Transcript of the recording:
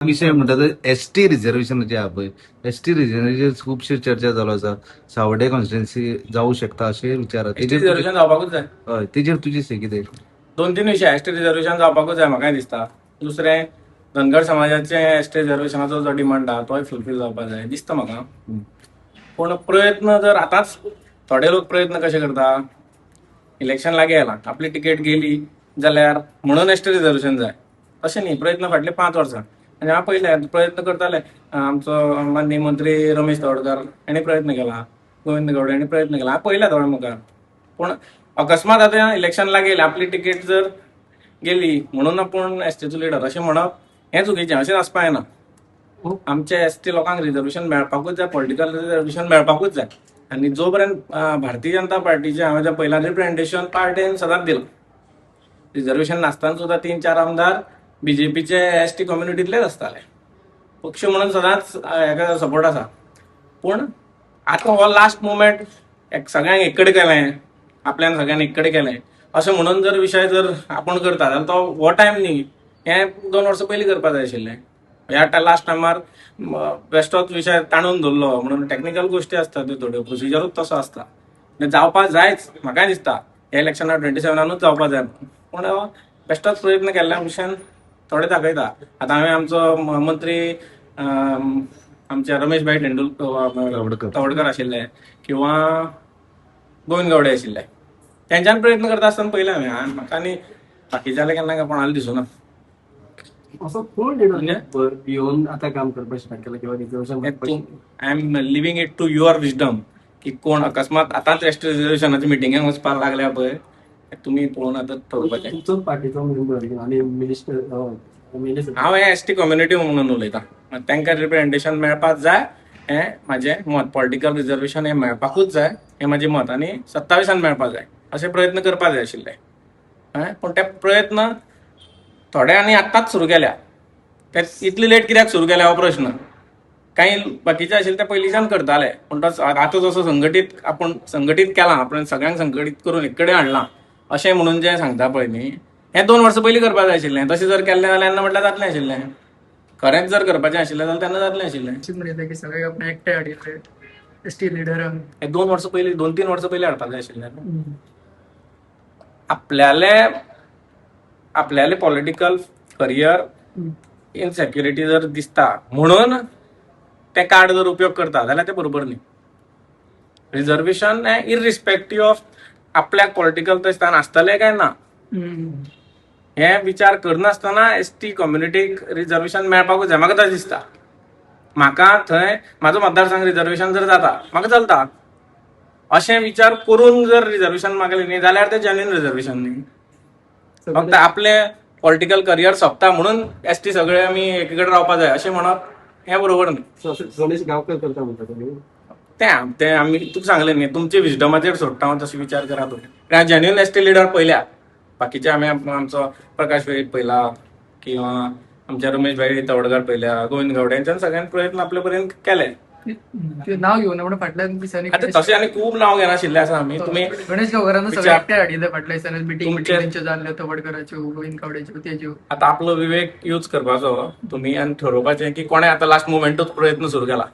विषय म्हणटा तो एस टी रिजर्वेशनाचे आहा पळय, एस टी रिजर्वेशनाचेर खुबशी चर्चा चालू आसा. सावडे कॉन्स्टिट्युएन्सी जावू शकता अशें विचार आहा. एस टी तेजेर रिजर्वेशन जावपाकूच जाय. हय, तेजेर तुजी से कितें? दोन तीन विशय. एस टी रिजर्वेशन जावपाकूच जाय म्हाकाय दिसता. दुसरें, धनगर समाजाचे एस टी रिजर्वेशनाचो जो डिमांड आहा तोय फुलफील जावपाक जाय दिसता म्हाका. पूण प्रयत्न जर आतांच थोडे लोक प्रयत्न कशे करता, इलेक्शन लागीं आयलां, आपली तिकेट गेली जाल्यार म्हणून एस टी रिजर्वेशन जाय अशें न्ही. प्रयत्न फाटले 5 वर्सां आनी हांव पयले प्रयत्न करताले. आमचो माननीय मंत्री रमेश तवडकर हांणी प्रयत्न केला, गोविंद गावडे हांणी प्रयत्न केला, हांव पयल्या दोळ्या मुखार. पूण अकस्मात आतां इलेक्शन लागीं आयलें, आपली तिकेट जर गेली म्हणून आपूण एस टीचो लिडर अशें म्हणप हें चुकीचें. अशें आसपा जायना. आमच्या एस टी लोकांक रिजर्वेशन मेळपाकूच जाय, पॉलिटिकल रिजर्वेशन मेळपाकूच जाय. आनी जो पर्यंत भारतीय जनता पार्टीचें हांवें जें पयलां रिप्रेझेंटेशन पार्टीन सदांच दिलां, रिजर्वेशन नासतना सुद्दां तीन चार आमदार बीजेपीचे एस टी कम्युनिटींतलेच आसताले. पक्ष म्हणून सदांच हेका सपोर्ट आसा. पूण आतां हो लास्ट मुमेंट एक सगळ्यांक एक कडेन केलें, आपल्यान सगळ्यांक एक कडेन केलें अशें म्हणून जर विशय जर आपूण करता जाल्यार तो हो टायम न्ही. हें 2 वर्सां पयलीं करपा जाय आशिल्लें. ह्या लास्ट टायमार बेश्टोच विशय ताणून धरलो म्हणून टॅक्निकल गोश्टी आसता त्यो, थोड्यो प्रोसिजरूच तसो आसता. म्हणजे जावपा जायच म्हाकाय दिसता, ह्या इलेक्शनाक 27नानूच जावपा जाय. पूण बेश्टोच प्रयत्न केल्ल्या भशेन थोडे दाखयता. आतां हांवें आमचो मंत्री आमचे रमेश भाई तेंडुलकर तवडकर. तवडकर आशिल्ले किंवा गोविंद गावडे आशिल्ले, तेंच्यान प्रयत्न करता आसतना पयले हांवें. आनी म्हाका आनी बाकीच्याले केन्ना कोणाले दिसूना. असो कोण लिडर म्हणजे? भिवन आतां काम करपाक स्टार्ट केला किंवा reservation? I am leaving it to your wisdom की कोण अकस्मात आतांच एस टी रिजर्वेशनाच्या मिटिंगेक वचपाक लागल्या पळय, तुमी पळोवन आतां ठरोवपाचें. तुमचो पार्टीचो मेंबर आनी मिनिस्टर एमएलए. हांव हे एस टी कम्युनिटी म्हणून उलयतां. तांकां रिप्रेझेंटेशन मेळपाक जाय हें म्हाजें मत. पॉलिटिकल रिजर्वेशन हें मेळपाकूच जाय हें म्हाजें मत आनी 27an मेळपाक जाय अशे प्रयत्न करपाक जाय आशिल्ले. हय, पूण ते प्रयत्न थोड्यांनी आत्तांच सुरू केल्या. ते इतले लेट कित्याक सुरू केल्या हो प्रश्न. कांय बाकीचे आशिल्ले ते पयलींच्यान करताले. पूण तो आतां जसो संघटीत आपूण संघटीत केलां, आपण सगळ्यांक संघटीत करून एक कडेन हाडलां अशें म्हणून जें सांगता पळय न्ही, हें 2 वर्सां पयलीं करपाक जाय आशिल्लें. तशें जर केल्लें जाल्यार तेन्ना म्हटल्यार जातलें आशिल्लें. खरेंच जर करपाचें आशिल्लें जाल्यार तेन्ना जातलें आशिल्लें. म्हणिल्लें की सगळे आपण एकठांय हाडिल्ले एस टी लिडरांक. हे 2 वर्सां पयलीं, 2-3 वर्सां पयलीं हाडपाक जाय आशिल्लें. आपल्याले आपल्याले पॉलिटिकल करियर इनसेक्युरिटी जर दिसता म्हणून ते कार्ड जर उपयोग करता जाल्यार ते बरोबर न्ही. रिजर्वेशन हें इरिस्पेक्टीव ऑफ आपल्याक पॉलिटिकल थंय स्थान आसतलें काय ना हे विचार करनासतना एस टी कम्युनिटीक रिजर्वेशन मेळपाकूच जाय, म्हाका तशें दिसता. म्हाका थंय म्हाजो मतदारसंघ रिजर्वेशन जर जाता म्हाका चलता अशें विचार करून जर रिजर्वेशन मागलें न्ही जाल्यार तें जेन्युइन रिजर्वेशन न्ही. फक्त आपलें पॉलिटिकल करियर सोंपता म्हणून एस टी सगळे आमी एकीकडेन रावपा जाय अशें म्हणप हें बरोबर न्ही. गणेश गांवकर करता म्हणटा तुमी? तें तें आमी तुका सांगलें न्ही, तुमचे विजडमाचेर सोडटा हांव. तशें विचार करा तुमी. जेन्युइन एस टी लिडर पयल्या बाकीचे आमी आमचो प्रकाश वेळीप पयला किंवा आमच्या रमेश भाई तवडकर पयल्या, गोविंद गावडे, यांच्यान सगळ्यांनी प्रयत्न आपले पर्यंत केले. ते नाव घेवन म्हणून फाटल्या दिसांनी आतां तशें आनी खूब नांव घेनाशिल्ले आसा आमी. तुमी गणेश गांवकरान सगळे एकठांय हाडिल्ले फाटल्या दिसांनी मिटींग तेंच्यो जाल्ल्यो, तवडकराच्यो, गोविंद गावडेच्यो, तेज्यो. आतां आपलो विवेक यूज करपाचो तुमी आनी ठरोवपाचें की कोणें आतां लास्ट मुमेंटूच प्रयत्न सुरू केला.